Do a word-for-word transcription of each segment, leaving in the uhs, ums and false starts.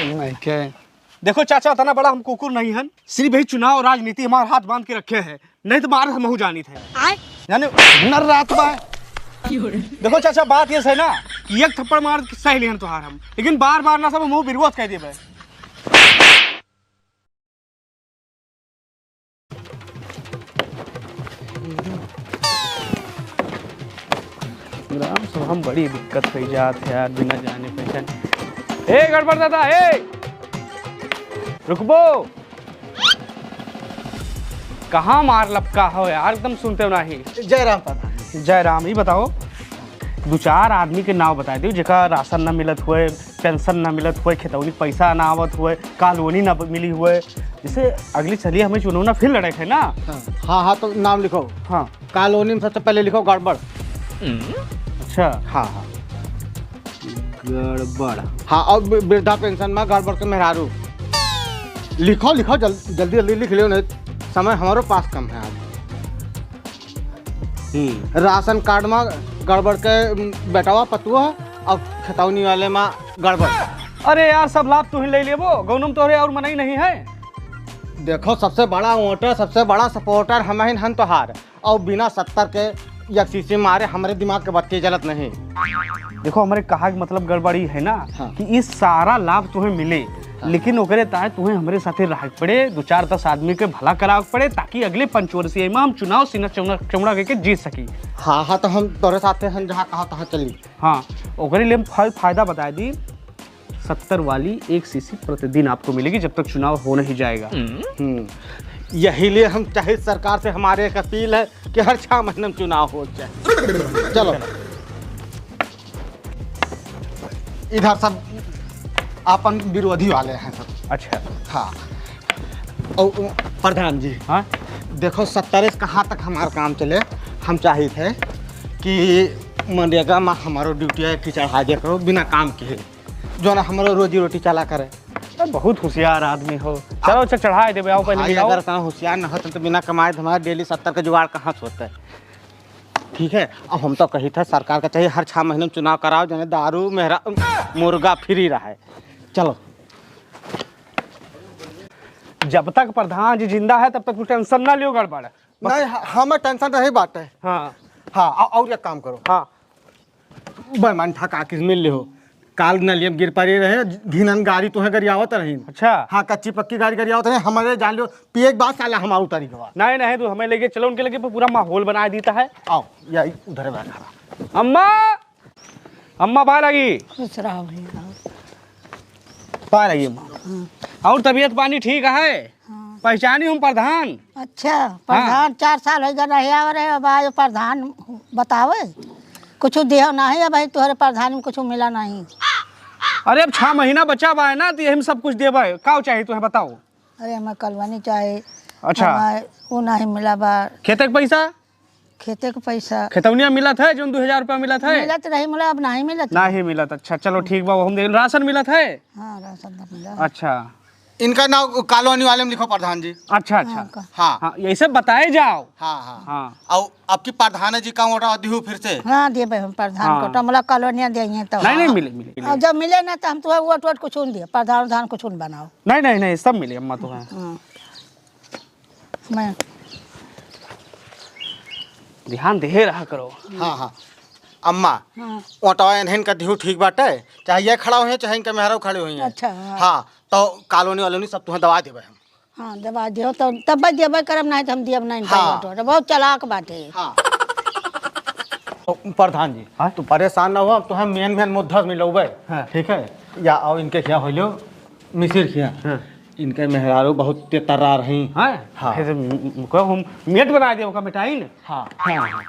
नहीं के। देखो चाचा, इतना बड़ा हम कुकुर नहीं हन, सिर्फ यही चुनाव राजनीति हमार हाथ बांध के रखे है, नहीं तो मार हमहू जानी थे। आय? जाने हुनर रात बा। देखो चाचा, बात ये है ना कि एक थप्पड़ मार के सह लिहन तोहार हम, लेकिन बार बार ना सब हमहू विरोध कह देबे। ग्राम सभा में बड़ी दिक्कत होइ जात है यार, बिना जाने पहचाने। ए गड़बड़ दादा, ए रुकबो, कहाँ मार लपका हो यार, एकदम सुनते हो नाही। जय राम प्रधान। जय राम। ये बताओ, दो चार आदमी के नाव बताइ दियो, जेका राशन ना मिलत हुए, पेंशन ना मिलत हुए, खेतौनी पैसा ना आवत हुए, कॉलोनी ना मिली हुए, जैसे अगली चलिए हमें चुनाव ना फिर लड़े है ना। हाँ, हाँ, हाँ, तो नाम लिखो। हाँ। कॉलोनी में सबसे पहले लिखो गड़बड़। अच्छा। हाँ, हाँ। गड़बड़। हाँ, और वि-, वृद्धा पेंशन में गड़बड़ के मेहरारू। लिखो, लिखो, जल-, जल्दी, जल्दी लिख लियो, नहीं समय हमारो पास कम है आज। हम्म, राशन कार्ड में गड़बड़ के, उम, बेटवा पतुआ, और खेतौनी वाले में गड़बड़। अरे यार, सब लाभ तू ही ले लेबो, गौनम तोहरे और मनई नहीं है। देखो, सबसे बड़ा वोटर, सबसे बड़ा सपोर्टर हम ही हन तोहार, और बिना सत्तर के या सीसी मारे हमरे दिमाग के बत्ती जलत नहीं। देखो, हमरे कहा के मतलब गड़बड़ी है ना हाँ। कि ई सारा लाभ तुम्हें मिले, हाँ। लेकिन ओकरे तहत तुम्हें हमरे साथे रहे के पड़े, दो चार दस आदमी के भला करावे के पड़े, ताकि अगले पंचवर्षीय में हम चुनाव सीना चौड़ा, चौड़ा करके जीत सकी। हाँ, हाँ, तो हम तोरे साथे हम जहाँ कहा तहाँ चली। हाँ, ओकरे लिए हम फा-, फायदा बताइ दी। सत्तर वाली एक सीसी प्रतिदिन आपको मिलेगी जब तक चुनाव हो नहीं जाएगा। हम्म, यही लिए हम चाहे सरकार से हमारे एक अपील है कि हर छह महीने में चुनाव हो जाए। चलो, इधर सब अपन विरोधी वाले हैं सब। अच्छा। हाँ। और प्रधान जी, हाँ? देखो, सत्तर से कहाँ तक हमारा काम चले, हम चाहित है कि मनरेगा में हमारो ड्यूटी है कि चढ़ा दिया करो बिना काम किए, जो ना हमारो रोजी रोटी चला करे। अरे, बहुत होशियार आदमी हो। चलो, अच्छा, चढ़ाए देबे, आओ पहले भाई, मिलाओ। अगर इतना होशियार न होते तो बिना कमाए धमाए डेली सत्तर का जुगाड़ कहाँ से होता है? ठीक है, अब हम तो कही था सरकार का चाहिए हर छह महीने में चुनाव कराओ, जने दारू, मेहरा, मुर्गा फ्री रहे। चलो। जब तक प्रधान जी जिंदा है, तब तक तू टेंशन ना लियो, गड़बड़। बस। नहीं, ह-, हमें टेंशन रही बात है। हाँ। हाँ, औ-, और एक काम करो। हाँ। बेमान ठका किस मिल लिहो। काल नलियम गिर पड़ी रहे, घिनन गाड़ी तोहे गरियावत रही। अच्छा। हाँ, कच्ची पक्की गाड़ी गरियावत रही, हमारे जान लियो, पिए के बाद साला हम आउट गवा। नहीं, नहीं, तू हमें लेके चलो, उनके लगे पूरा माहौल बना देता है। आओ, या उधर बैठा रहा। अम्मा, अम्मा, बाहर आ गई। खुश रहो भैया। पाए लगी अम्मा। हाँ। और तबीयत पानी ठीक है? हाँ। पहचानी हम प्रधान। अच्छा, हाँ। प्रधान चार साल होइ गए रहे, और अब आयो प्रधान बतावे, कुछ दियो नहीं है भाई, तोहरे प्रधान में कुछ मिला नहीं। अरे, अब छह महीना बचा बा है ना, तो यही में सब कुछ देबे। का चाहिए तुम्हें, बताओ। अरे, हमें कलवनी चाहे। अच्छा। हमें वो नहीं मिला बा। खेते के पैसा? खेते के पैसा। खेतौनिया मिलत है, जोन दो हजार रुपया मिलत है? मिलत रही, मिला, अब नहीं मिलत। नहीं मिलत, अच्छा, चलो ठीक बा, हम दे, राशन मिलत है? हाँ, राशन तो मिला। अच्छा। इनका नाम कॉलोनी वाले में लिखो प्रधान जी। अच्छा, अच्छा। हाँ, का- हाँ। हाँ, यही सब बताए जाओ। हाँ, हाँ। हाँ। और आपकी प्रधान जी का वोट दिहू फिर से? हाँ, देबे हम प्रधान हाँ। को, तो हमरा कॉलोनिया देइहे तो। नहीं, नहीं, हाँ। मिले, मिले, मिले। और जब मिले ना तो हम तुम्हें वोट वोट कुछ नहीं दिए, प्रधान उधान कुछ नहीं बनाओ। नहीं, नहीं, नहीं, सब मिले अम्मा तुम्हें। हाँ। मैं ध्यान दे रहा करो। हाँ, हाँ। अम्मा, हाँ। ओटवा इन्हन का दिहू ठीक बाटे, चाहे ये खड़ा हुई, चाहे इनका मेहरारू खड़े हुई। अच्छा, हाँ। हाँ, तो कॉलोनी वालोनी सब तुम्हें दवा देबे हम। हाँ, दवा दियो तो तब देबे करब, नहीं तो हम दियब नहीं इनका हाँ। वोट वोट। बहुत चालाक बाटे। हाँ। तो प्रधान जी, हाँ? तू परेशान ना हो, हम तुम्हें मेन मेन मुद्दा से मिलौबे। हाँ। ठीक है? या आओ इनके क्या हो लो, मिसिर खिया। हाँ। इनके मेहरारू बहुत तेतर्रा रही। हाँ? हाँ। फिर म-, को हम मेट बना दे, ओका मिटाई न। हाँ। हाँ, हाँ।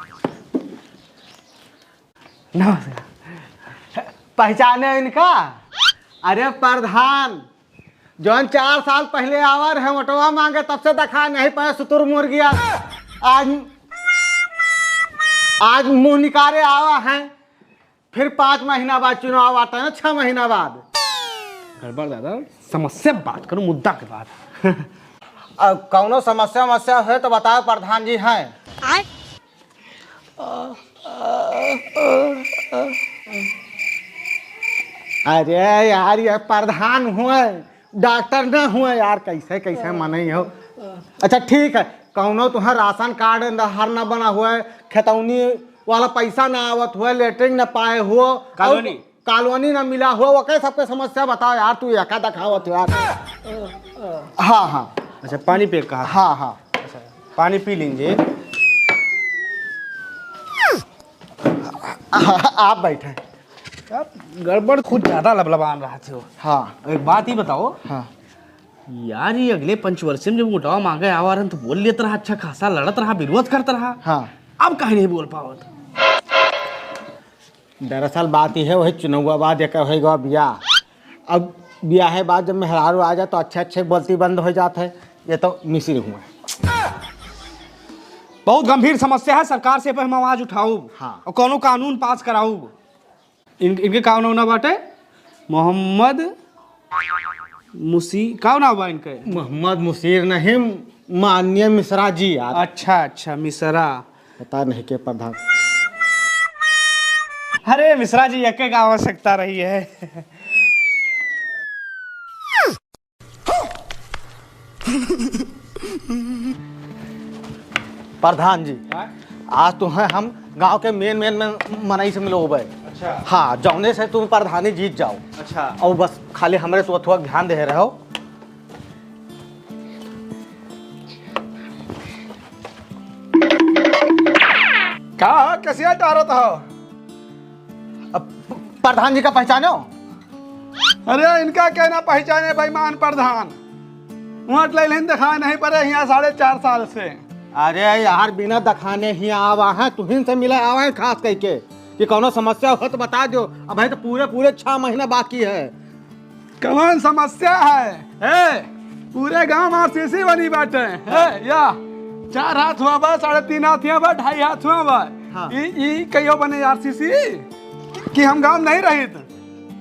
नमस्कार। पहचाने इनका? अरे प्रधान, जौन चार साल पहले आवा रहे वोटवा मांगे, तब से देखा नहीं पाए सुतुर मुर्गिया। आज, आज मुंह निकारे आवा है। फिर पाँच महीना बाद चुनाव आता है ना, छह महीना बाद। गड़बड़ दादा, समस्या पे बात करो, मुद्दा के बात। अब कौनो समस्या वमस्या है तो बताओ, प्रधान जी हैं। आय? अरे यार, ये प्रधान हुए, डॉक्टर ना हुए यार, कैसे कैसे मनई हो। अच्छा ठीक है, कौनो तुम्हारा राशन कार्ड हर ना बना हुआ है, खेतौनी वाला पैसा ना आवत हुआ, लेटरिन ना पाए हो, कॉलोनी। कॉलोनी ना मिला हो, ओके सबके समस्या बताओ यार, तू एका देखावत हो यार। हाँ, हाँ। अच्छा, पानी पिए कहा? हाँ, हाँ। अच्छा, पानी पी लीजिए। आप बैठे। यार, गड़बड़ कुछ ज्यादा लबलबान रहा थे। हाँ। एक बात ही बताओ। हाँ। यार, ये अगले पंचवर्षी में जब वोटवा मांगे आवा रहन, तो बोल लेत रहा, अच्छा खासा लड़त रहा, विरोध करत रहा। हाँ। अब काहे नहीं बोल पावत? दरअसल बात ये है, वही चुनौवा बाद एक होई गवा बियाह। अब बियाह है बाद जब मेहरारू आ जाए, तो अच्छे अच्छे बोलती बंद हो जात है। ये तो मिसिर हुआ। बहुत गंभीर समस्या है, सरकार से पे हम आवाज उठाऊब। हाँ। और कौनो कानून पास कराऊब। इन, इनके का नाव ना बाटे? मोहम्मद मुसी-, का नाव बा इनके? मोहम्मद मुसीर नहीं, माननीय मिश्रा जी यार। अच्छा, अच्छा, मिश्रा। पता नहीं के प्रधान। अरे मिश्रा जी, एके का आवश्यकता रही है। प्रधान जी, हाँ? आज तुम्हें हम गांव के मेन मेन में मनई से मिलोबे। अच्छा। हाँ, जौने से तुम प्रधानी जीत जाओ। अच्छा। और बस खाली हमरे से थोड़ा ध्यान दे रहो। का हो, कसिया टारत हो? अब प्रधान जी का पहचाने हो? अरे, इनका क्या ना पहचाने, बेईमान प्रधान। वोट ले लेन, दिखाए नहीं पड़े यहाँ साढ़े चार साल से। अरे यार, बिना दिखाने ही आवा है, तुहिन से मिले आवा है खास कह के कि कौनो समस्या हो तो बता दो। अब है तो पूरे पूरे छह महीना बाकी है। कौन समस्या है? ए, पूरे गांव आरसीसी बनी बाटे। ए, या, चार हाथ हुआ बा, साढ़े तीन हाथ हुआ बा, ढाई हाथ हुआ बा। हाँ। ई, ई कहियो बने आरसीसी कि हम गांव नहीं रहित।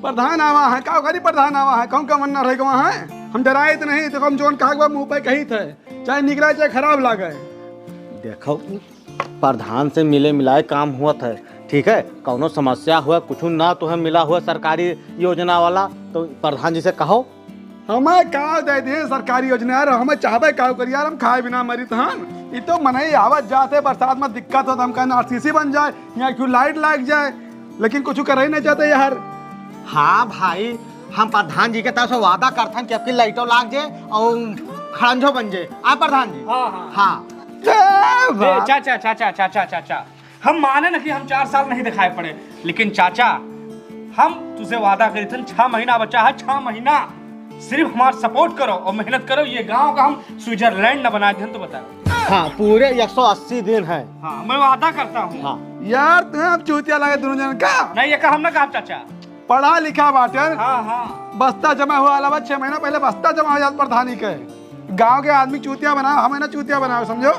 प्रधान आवा है, का करी प्रधान आवा है, कौन का मन ना रह गवा है? हम डराइत नहीं, तो हम जोन कहा बा मुंह पे कही थे, चाहे निकला चाहे खराब लागे। देखो, प्रधान से मिले मिलाए काम हुआ था, ठीक है? कौनो समस्या हुआ, कुछ ना तुम्हें मिला हुआ सरकारी योजना वाला, तो प्रधान जी से कहो। हमें का दे दिए सरकारी योजना यार, हमें चाहबे का करी यार, हम खाए बिना मरित हन। ई तो मनई आवत जाते बरसात में दिक्कत होत, हम कहन आरसीसी बन जाए, यहाँ क्यों लाइट लाग जाए, लेकिन कुछ करे नहीं चाहते यार। हाँ भाई, हम प्रधान जी के तरफ से वादा करथन कि आपकी लाइटों लाग जाए और खड़ंजो बन जाए। आ प्रधान जी? हाँ, हाँ। हाँ। ए, वाह। चाचा, चाचा, चाचा, चाचा, हम माने न कि हम चार साल नहीं दिखाए पड़े, लेकिन चाचा, हम तुझे वादा करी थन, छह महीना बचा है, छह महीना सिर्फ हमार सपोर्ट करो और मेहनत करो, ये गांव का हम स्विट्जरलैंड न बना दें तो बताओ। हाँ, पूरे एक सौ अस्सी दिन है। हाँ, मैं वादा करता हूँ। हाँ। यार, तुम्हें अब चूतिया लगे दोनों जन का। नहीं, ये का हम ना कहा चाचा। पढ़ा लिखा बाटे। हाँ, हाँ। बस्ता जमा हुआ वाला बा, छह महीना पहले बस्ता जमा हो जात प्रधानी के। गांव के आदमी चूतिया बनाओ, हमें ना चूतिया बनाओ, समझो।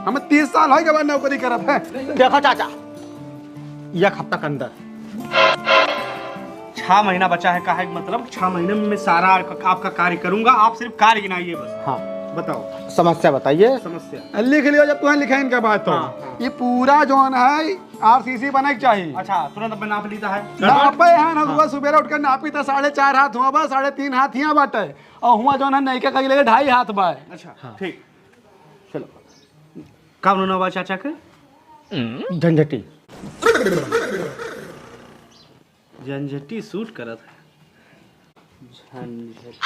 हम तीस साल हो गए नौकरी करत है। देखो चाचा, एक हफ्ता के अंदर। छह महीना बचा है, कहा है मतलब छह महीने में मैं सारा आपका कार्य करूंगा, आप सिर्फ कार्य गिनाइए बस। हाँ। बताओ। समस्या बताइए। समस्या। लिख लियो जब तुम्हें लिखे इनका बात तो। हाँ, हाँ। ये पूरा जोन है आरसीसी बने के चाहिए। अच्छा, तुरंत अब नाप लीता है। नापे है ना, हाँ। हुआ सुबेरे उठ के नापी था, साढ़े चार हाथ हुआ बा, साढ़े तीन हाथ हियाँ बाटे। और हुआ जोन है नइका कही लगे ढाई हाथ बा। अच्छा, हाँ। ठीक। चलो। का नाव बा चाचा के? झंझटी। झंझटी सूट करत है। झंझटी।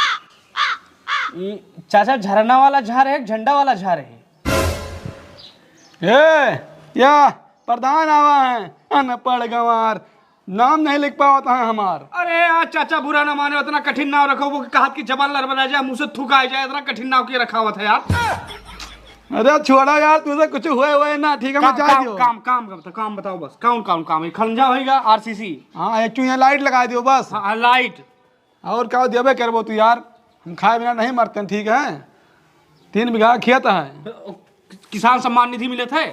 ई चाचा झरना वाला झार है, झंडा वाला झार है? ए, या प्रधान आवा है, अनपढ़ गंवार, नाम नहीं लिख पावत है हमार। अरे यार चाचा, बुरा ना माने, इतना कठिन नाव रखो, वो कहत की जबान लड़बड़ा जाए, मुंह से थूक आ जाए, इतना कठिन नाव के रखावत है यार। अरे छोड़ा यार, तुझे कुछ हुए हुए ना, ठीक है, काम, मचा काम, दियो। काम, काम, काम, तो काम बताओ बस, कौन, कौन काम है? खंजा होइगा, आरसीसी। हाँ, एक चूहे लाइट लगा दियो बस। हाँ, लाइट। और का देबे करबो तू यार, हम खाए बिना नहीं मरते हैं, ठीक है? तीन बीघा खेत है। किसान सम्मान निधि मिले थे?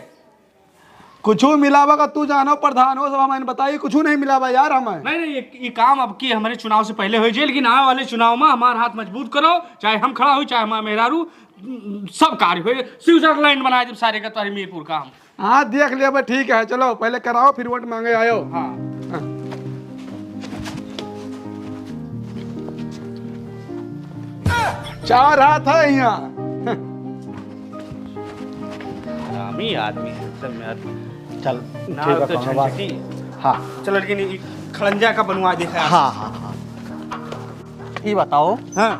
कुछ मिला बा का तू जानो, प्रधान हो, सब हमें बताइए, कुछ नहीं मिला बा यार हमें। नहीं, नहीं, ये, ये काम अब की हमारे चुनाव से पहले हो जाए, लेकिन आने वाले चुनाव में हमारा हाथ मजबूत करो, चाहे हम खड़ा हो, चाहे हमारा मेहरारू, सब कार्य हो, स्विट्जरलैंड बनाए जब सारे का तुम्हारे मीरपुर का हम। हाँ, देख लेबे, ठीक है, चलो पहले कराओ, फिर वोट मांगे आयो। हाँ। हाँ। चार हाथ है यहाँ। हरामी आदमी है, चल यार। चल, ना ठीक बा, तो कौनो बात। झंझटी। हाँ। चल लड़की, नहीं, खड़ंजा का बनवा दे यार। हाँ, हाँ, हाँ। ई बताओ, हाँ।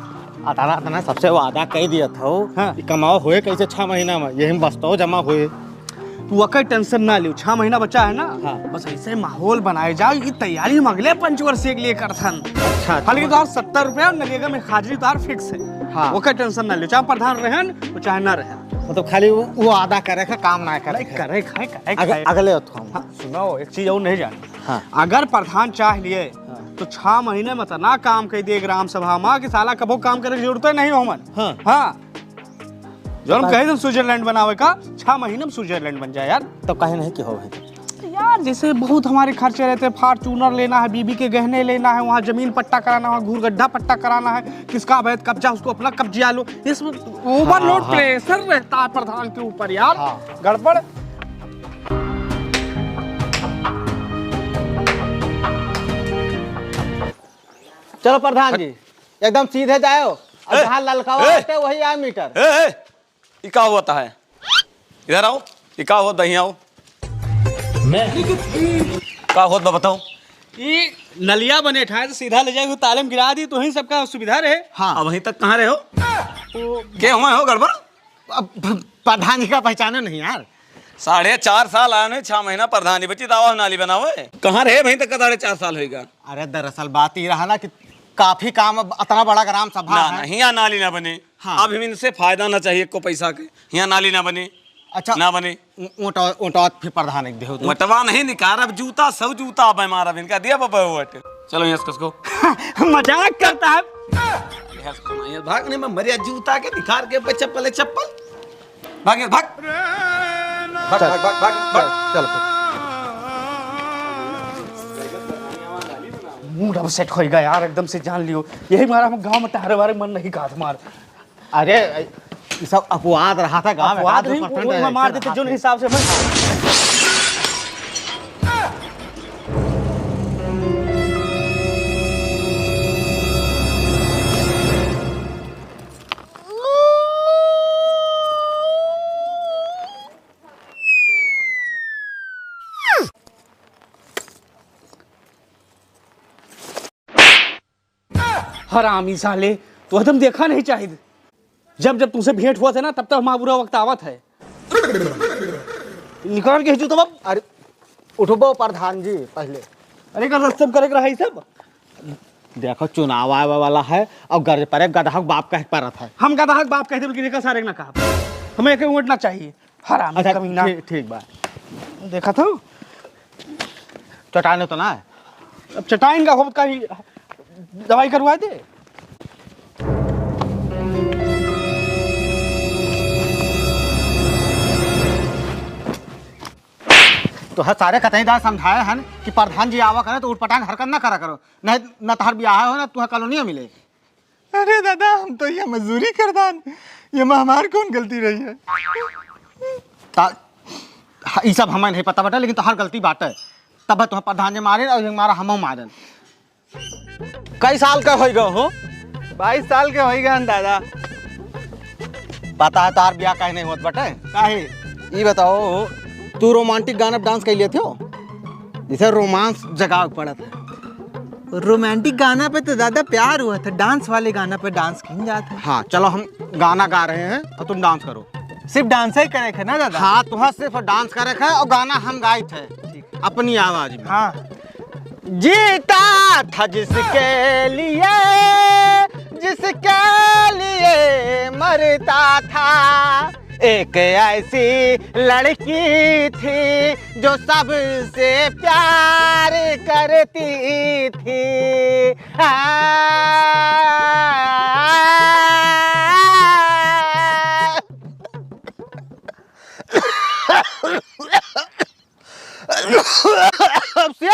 अतना, अतना सबसे वादा कई दिया था, हाँ। ई कमाओ होए कैसे छह महीना में, यही में बस्ता जमा होए। तू ओकर tension ना लियो, छह महीना बचा है ना, हाँ। बस ऐसे माहौल बनाए जाओ, ये तैयारी हम अगले पंचवर्षीय के लिए करथन। अच्छा, अच्छा। हालांकि तोहार सत्तर रुपया और नरेगा में हाजिरी तोहार fix है। हाँ। ओकर tension ना लियो, चाहे प्रधान रहन, वो चाहे ना रहन। मतलब खाली वो, वो वादा करे का काम ना करे नहीं, का। करे खाए, करे अग-, खाए। अगले होत हम। हाँ, सुनो, एक चीज और नहीं जान। हाँ। अगर प्रधान चाह लिए, हाँ। तो छह महीने में इतना काम कर दिए ग्राम सभा में कि साला कबो काम करे की जरूरत नहीं हो मन। हाँ। हाँ। जौन हम कहे थे स्विट्जरलैंड बनावे का, छह महीने में स्विट्जरलैंड बन जाए यार। तो काहे नहीं कि हो भाई? यार, जैसे बहुत हमारे खर्चे रहते हैं, Fortuner लेना है, बीबी के गहने लेना है, वहाँ जमीन पट्टा कराना है, वहाँ घूर गड्ढा पट्टा कराना है, किसका अवैध कब्जा, उसको अपना कब्जिया लो। इसमें overload हाँ, हाँ। Pressure रहता है प्रधान के ऊपर यार। हाँ। गड़बड़। चलो प्रधान जी, एकदम सीधे जाओ, और ए, जहाँ ललकावा ए, आते वही आए मीटर। ए, ए, ई का होता है? इधर आओ, ई का होता है? आओ। मैं का होत बा बताओ? ई नलिया बने ठाए तो सीधा ले जाए, ताले में गिरा दी, तो ही सबका सुविधा रहे। हाँ। अब वहीं तक कहाँ रहे हो? तो के हुए हो गड़बड़? अब प-, प्रधान जी का पहचाने नहीं यार। साढ़े चार साल आए नहीं, छह महीना प्रधान जी बची, दावा नाली बनावे। कहाँ रहे वहीं तक का साढ़े चार साल होइगा? अरे दरअसल बात ये रहा ना कि काफी काम, अब इतना बड़ा ग्राम सभा ना, है। ना, हियाँ नाली ना बने। हाँ। अब हम इनसे फायदा ना चाहिए को पैसा के, हियाँ नाली ना बने। अच्छा। ना बने। उ-, ओटा, ओटा फिर प्रधान एक देहो तू। ओटवा नहीं निकार, अब जूता, सब जूता अब मारब इनका, दिया बाबा ओट। चलो यहाँ से कसको। मजाक करता है। यहाँ से कसको, यहाँ भाग नहीं, मैं मरिया जूता के निकार के पे चप्पल है, चप्पल। भाग यहाँ, भाग। भाग, चल। भाग, भाग, भाग, भाग। चल, चल। Mood upset होइगा यार, एकदम से जान लियो। यही मारा हम गाँव में टहरे वारे मन नहीं कहत मार। अरे, ई सब अपवाद रहा था गाँव में, अपवाद आधा नहीं, percent वो, वो मार देते, रहा जोन था। हिसाब से मैं हरामी साले, तो एकदम देखा नहीं चाहिए। जब जब तुमसे भेंट हुआ था ना, तब तक हमारा बुरा वक्त आवत है। निकाल के जूता बाप। अरे, उठबो प्रधान जी पहले। अरे, का रस्ते में करे के रहा ई सब? देखो, चुनाव आवे वाला है और घर पर एक गधा के बाप कहे के पड़त है। हम गधा के बाप कहते, लेकिन एक सारे ना कहा। हमें एक वोट ना चाहिए। हरामी अच्छा, कमीना। ठीक, ठीक बा। देखा था? चटाने तो ना है। अब चटाइन का होत का ही दवाई करवा दे। तो है सारे कतई दार समझाए हन कि प्रधान जी आवा करे तो उटपटांग हरकत ना करा करो, नहीं न तहर बियाह हो ना तुहे कॉलोनिया मिले। अरे दादा, हम तो ये मजदूरी करदान, ये में हमार कौन गलती रही है? ता, ह-, ई सब हमें नहीं पता बाटे, लेकिन तोहार गलती बाटे। तब तुम प्रधान जी मारे और ये मारा, हमहू मारन। कई साल का होई गए हो? बाईस साल के होई गए दादा। पता है तोहार ब्याह काहे नहीं होत बाटे? काहे? ई बताओ, तू रोमांटिक गाना पे डांस कर लेते हो? जैसे रोमांस जगाव पड़त है। रोमांटिक गाना पे तो ज्यादा प्यार हुआ था, डांस वाले गाना पे डांस किन जात है। हाँ, चलो हम गाना गा रहे हैं और तुम डांस करो। सिर्फ डांस ही करे थे ना दादा? हाँ, तुम्हें सिर्फ डांस करे थे और गाना हम गाए थे ठीक। अपनी आवाज में। हाँ। जीता था जिसके लिए, जिसके लिए मरता था। एक ऐसी लड़की थी जो सबसे प्यार करती थी। आ, अब से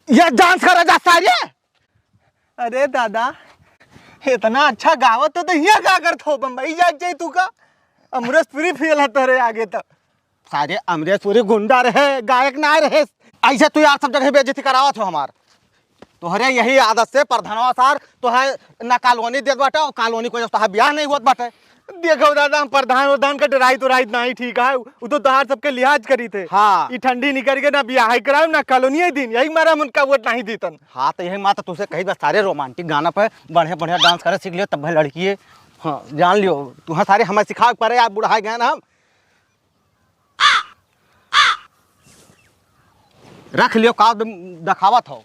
या डांस करा जा सारे। अरे दादा, इतना अच्छा गावत हो तो हिया का करत हो, बम्बई जात जाई तू का? अमरेश पुरी फेल है तोरे आगे तो। सारे अमरेशपुरी गुंडा रहे, गायक ना रहे। ऐसे तू यार सब जगह बेइज्जती करावत हो हमार। तोहरे यही आदत से प्रधानवा सार तोहे ना कॉलोनी देत बाटे और कॉलोनी को जब तोहार ब्याह नहीं होत बाटे। देखो दादा, हम प्रधान उधान का डराई तो राई नहीं ठीक है, वो तो तोहार सबके लिहाज करी थे। हाँ। ई ठंडी निकल के ना ब्याह ही कराओ ना कॉलोनी ही दिन, यही मारे हम उनका वोट नहीं दीतन। हाँ, तो यही माँ तो तुझसे कही बस, सारे रोमांटिक गाना पे बढ़िया बढ़िया डांस करे सीख लियो, तब भाई लड़की है। हाँ, जान लियो, तुहाँ सारे हमें सिखावे के पड़े यार, बुढ़ाए गए ना हम। रख लियो, का दम-, दिखावत हो।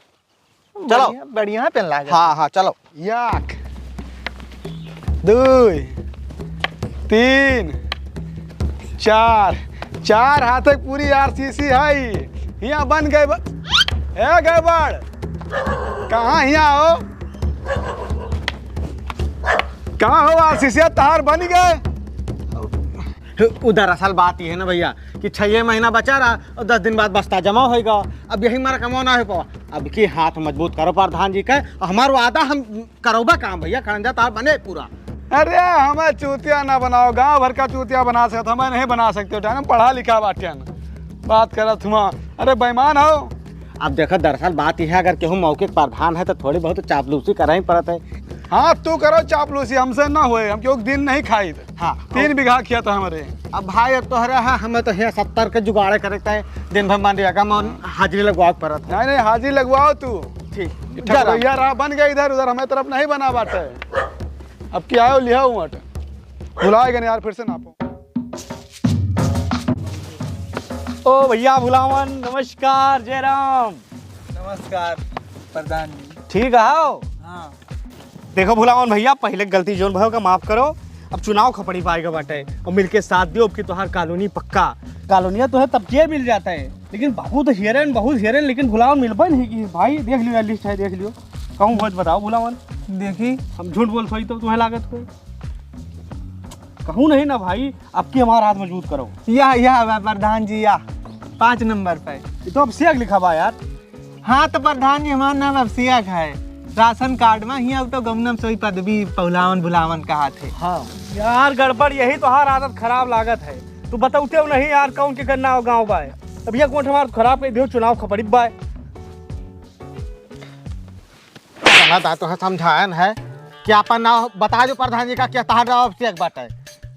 चलो। बढ़िया, बढ़िया पेन लागे। हाँ, हाँ, चलो। याक, दुई, तीन, चार, चार हाथ के पूरी आरसीसी है। हियाँ बन गए ब-, ए गड़बड़, कहाँ हियाँ हो? कहाँ हो आरसीसी तहार बन गए? उ दरअसल बात ये है ना भैया कि छह महीना बचा रहा और दस दिन बाद बस्ता जमा होएगा। अब यही मारा कमाओ ना हो पावा। अब की हाथ मजबूत करो प्रधान जी का, हमार वादा हम करोबा काम भैया, खड़ंजा तार बने पूरा। अरे हमें चूतिया ना बनाओ, गांव भर का चूतिया बना सकते, हमें नहीं बना सकते हो, हम पढ़ा लिखा बाटियन। बात करत हुआ, अरे बेईमान हो। अब देखो दरअसल बात यह है, अगर केहू मौके के प्रधान है तो थोड़ी बहुत चापलूसी करही पड़त है। हाँ, तू करो चापलूसी, हमसे ना होए, हम क्यों दिन नहीं खाई। हाँ। तीन बीघा खेत है हमरे। अब भाई, अब तोहरे है, हमें तो हियाँ सत्तर के जुगाड़े करे के, दिन भर मनरेगा में हाजिरी लगवावे के पड़त है। नहीं, नहीं, हाजिरी लगवाओ तू। ठीक। ये ठगवैया रहा बन गया इधर उधर, हमें तरफ नहीं बना बाटे। अब क्या आयो लिहा उमट। भुलाए गए यार, फिर से नापो। ओ भैया भुलावन, नमस्कार, जय राम। नमस्कार प्रधान जी। ठीक हो? हाँ। देखो भुलावन भैया, पहिले गलती जौन भयो का माफ करो। अब चुनाव खपड़ी पाएगा बाटे और मिलके साथ दियो, अब की तोहार कॉलोनी पक्का। कॉलोनिया तो है, तब के मिल जाता है, लेकिन बहुत हेरन, बहुत हेरन, लेकिन भुलावन मिलबे नहीं की। भाई देख लियो, लिस्ट है, देख लियो, कहूँ बहुत बताओ भुलावन। देखी। हम झूठ बोल सोई तो तुम्हें लागत हो? कहूँ नहीं ना भाई, अब की हमारा हाथ मजबूत करो। या, या बा प्रधान जी, या पाँच नंबर पे। ये तो अब सेक लिखा बा यार। हाँ तो प्रधान जी, हमार नाम अभिषेक है। राशन कार्ड में ही अब तो गमनम सोई पदवी पहुलावन भुलावन कहा थे। हाँ। यार गड़बड़, यही तोहार आदत खराब लागत है। तू बतौते हो नहीं यार, कौन के करना हो गाँव बाय। अब ये कौन हमार खराब कर दियो, चुनाव खपड़ी बाय। कहत है, तोहे समझायन है कि आपन नाव बता दो प्रधान जी का, कि तहार नाव अभिषेक बाटे,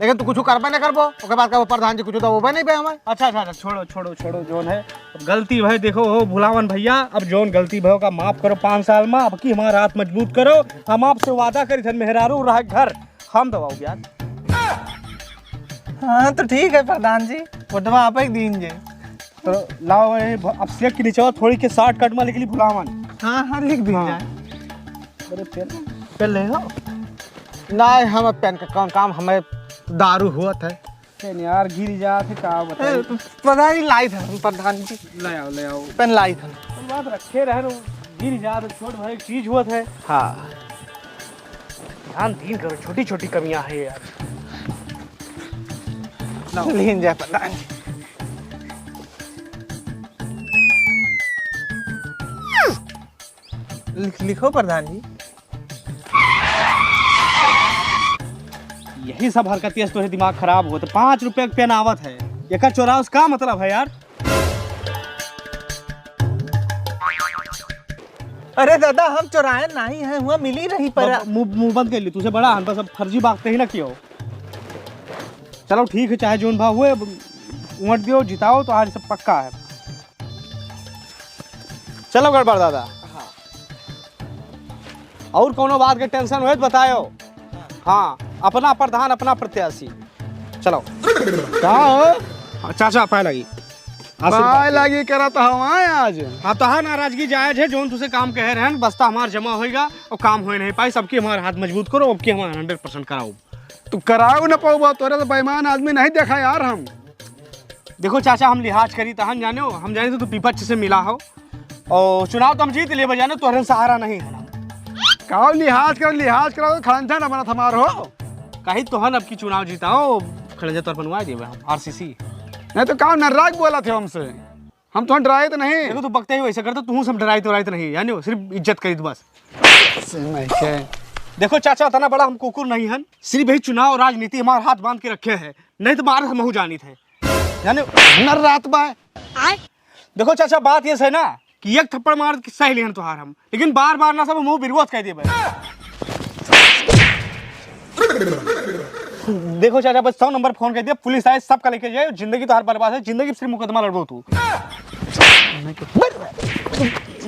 लेकिन तू कुछ करबे नहीं करबो, ओके बाद का वो प्रधान जी कुछ दबोबे नहीं बे हमें। अच्छा, अच्छा, अच्छा, छोड़ो, छोड़ो, छोड़ो, जौन है, अब गलती भय, देखो हो भुलावन भैया, अब जौन गलती भयो का माफ करो पाँच साल में, अब की हमार हाथ मजबूत करो, हम आपसे वादा करी थन मेहरारू रहे घर, हम दबाओ ब्याज। हाँ, तो ठीक है प्रधान जी, वोटवा आप ही दीन जे। तो लाओ, ये भ-, अब सेक के नीचे थोड़ी के शॉर्टकट में लिख ली भुलावन। हाँ, हाँ, लिख दी हाँ। जाए। अरे पेन, पेन ले हो? नहीं, हम पेन का कौन काम, हमें दारू हुआ था। पेन यार गिर जात है, का बताई? ए, प्रधान जी लाई था, प्रधान जी। ले आओ, ले आओ। पेन लाई था। बात रखे रहे, गिर जात है, छोट भाई चीज हुआ था। हाँ। ध्यान दीन करो, छोटी-छोटी कमियां है यार। लाओ। लीन जाए प्रधान जी। लिख-, लिखो प्रधान जी। यही सब हरकतिया से तोहे दिमाग खराब होत। पाँच रुपया के पेन आवत है, एकर चोराव से का मतलब है यार? अरे दादा, हम चोराए नाही है, हुआ मिली रही पर ब-, मुंह, मुंह बंद कर ली, तुझसे बड़ा हन, बस अब फर्जी बात कहीं ना कियो। चलो ठीक है, चाहे जोन भाव हुए, अब वोट दियो, जिताओ, तो आज सब पक्का है। चलो गड़बड़ दादा। हाँ। और कौनो बात के टेंशन होए तो बतायो। हाँ, अपना प्रधान, अपना प्रत्याशी। चलो। का हो? हाँ, चाचा, पाए लगी। आशीर्वाद पाए दे। लगी करत हवा आज। हाँ, तो हाँ, नाराजगी जायज है, जोन तुझसे काम कहे रहन, बस्ता हमार जमा होएगा और काम होए नहीं पाए, सबकी हमार हाथ मजबूत करो, अब की हमार हंड्रेड परसेंट कराओ। तू कराओ ना पाओ, तोरे तो बेईमान आदमी नहीं देखा यार हम। देखो चाचा, हम लिहाज करी तहन जाने हो, हम जाने तो तू विपक्ष से मिला हो और चुनाव तो हम जीत लेबे जाने, तोहरे सहारा नहीं है। काव लिहाज कर, लिहाज करो तो खड़ंजा न बनत हमार हो। कहीं तोहन अब की चुनाव जीता हो, खड़ंजा तोर बनवा देबे हम, आरसीसी। नहीं तो काव नर्राज बोला थे हमसे, हम तो डराए तो नहीं। देखो तू बकते ही वैसे करते, तू सब डराए तो डराए तो नहीं, जाने हो, सिर्फ इज्जत करी तू बस। से मैं के देखो चाचा, इतना बड़ा हम कुकुर नहीं हन, सिर्फ यही चुनाव राजनीति हमार हाथ बांध के रखे है, नहीं तो मार हमहू जानी थे। जाने हुनर रात बा। देखो चाचा, बात ये है ना कि एक थप्पड़ मार के सह लिहन तोहार हम, लेकिन बार बार ना सब मुंह बिरगोत कह देबे। देखो चाचा, बस सौ नंबर फोन कर दिया, पुलिस आए, सबका लेके जाए, जिंदगी तोहार बर्बाद है, जिंदगी सिर्फ मुकदमा लड़बो तू।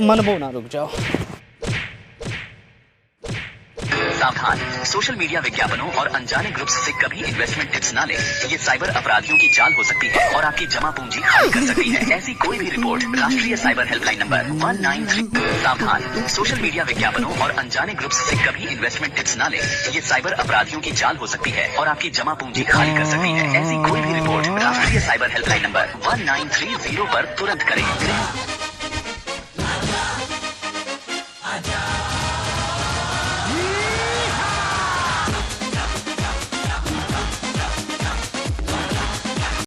मनबो ना, रुक जाओ। सावधान, सोशल मीडिया विज्ञापनों और अनजाने ग्रुप्स से कभी इन्वेस्टमेंट टिप्स ना लें। ये साइबर अपराधियों की चाल हो सकती है और आपकी जमा पूंजी खाली कर सकती है। ऐसी कोई भी रिपोर्ट राष्ट्रीय साइबर हेल्पलाइन नंबर वन नाइन थ्री। सावधान, सोशल मीडिया विज्ञापनों और अनजाने ग्रुप्स से कभी इन्वेस्टमेंट टिप्स ना लें। ये साइबर अपराधियों की चाल हो सकती है और आपकी जमा पूंजी खाली कर सकती है। ऐसी कोई भी रिपोर्ट राष्ट्रीय साइबर हेल्पलाइन नंबर वन नाइन थ्री ज़ीरो पर तुरंत करें।